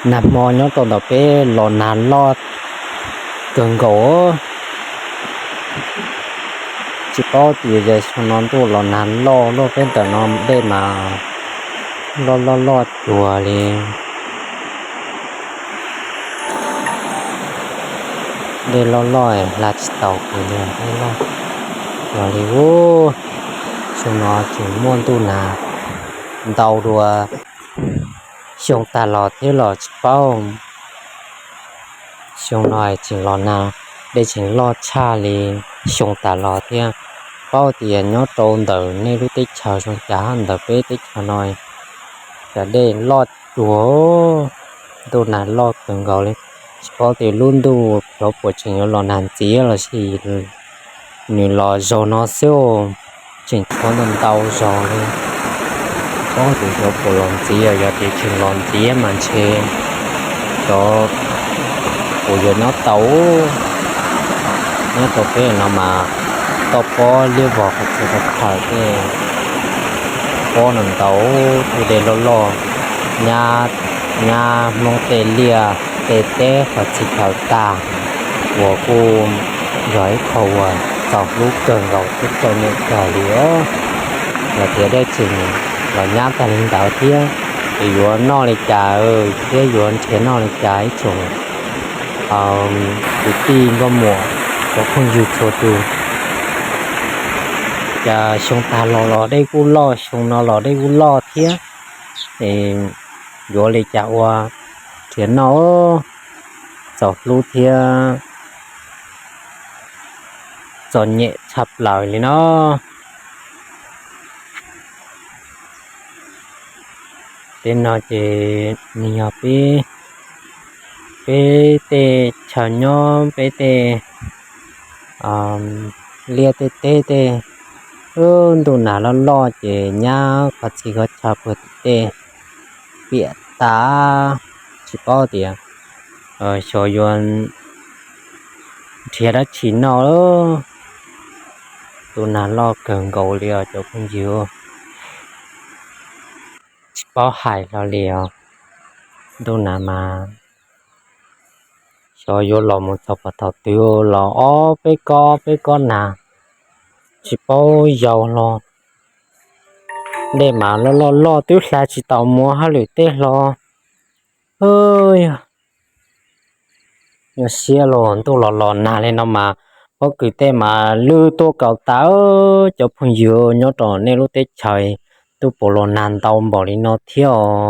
Nag hmo nyob rau ntawm peb los nag loj kawg nkaus. Tsis paub tias xyoo no ntuj los nag loj luaj, peb ntawm no dej mas loj loj loj cuag li. Dej loj loj hla tsis tau kiag li, dej loj cuag li ub. Xyoo no tseem muaj ntuj nag ntau dua xyoo tag los thiab los tsis paub. Xyoo no tseem los nag, dej tseem loj tshaj li xyoo tas los thiab. Paub tias nyob rau ntawm nej lub teb chaws zoo cas, ntawm peb teb chaws no cas dej loj cuag, ntuj nag loj kawg nkaus li. Tsis paub tias lub ntuj cov puas tseem yuav los nag ntxiv los sis nws los zaum no xwb, tseem tshuav ntau ntau zaus li. Tsis paub tias cov puas los ntxiv, yog tias tseem los ntxiv mas ntshe cov puas yuav nyob tau. Nyob rau peb no mas toj pob liab vog qhov txhia qhov chaw tej, pob no ntau, tej dej loj loj, nyab, nyab Hmoob tej liaj tej teb qhov txhia chaw tag, uas kuj yog ib qho uas txaus hlub kawg nkaus thiab txom nyem kawg li os. Yog tias dej tseem los nyab tag li ntawd thiab, es yuav noj li cas thiab yuav nrhiav noj li cas ib tsoom kwv tij nkauj muam cov phooj ywg txhua tus? Cas xyoo tag los los dej kuj loj, xyoo no los dej kuj loj thiab, es yuav li cas ua nrhiav noj? Txaus hlub thiab txom nyem tshaj plaws li no. Tej no ces nws yog peb, peb tej chaw nyob, peb tej liaj tej teb tej, ntuj nag loj loj ces nyab qhov txhia qhov chaw puag tim tej piam tas, tsis paub tias xyov yuav nrhiav dab tsi noj. Ntuj nag loj kawg nkaus li os cov phooj ywg, tsis paub hais hlo li os. Ntuj nag mas xyov yuav los mus txog puas thaum twg, los ob peb kob peb kob nag, tsis paub yau hlo. Dej mas loj loj loj twb hla tsis tau mus hauj lwm tej hlo. Yog siab los ntuj los los nag li no mas pob kws tej mas lwj tuaj kaus tas. Cov phooj ywg nyob rau nej lub teb chaws twb puas los nag ntau npaum li no thiab os?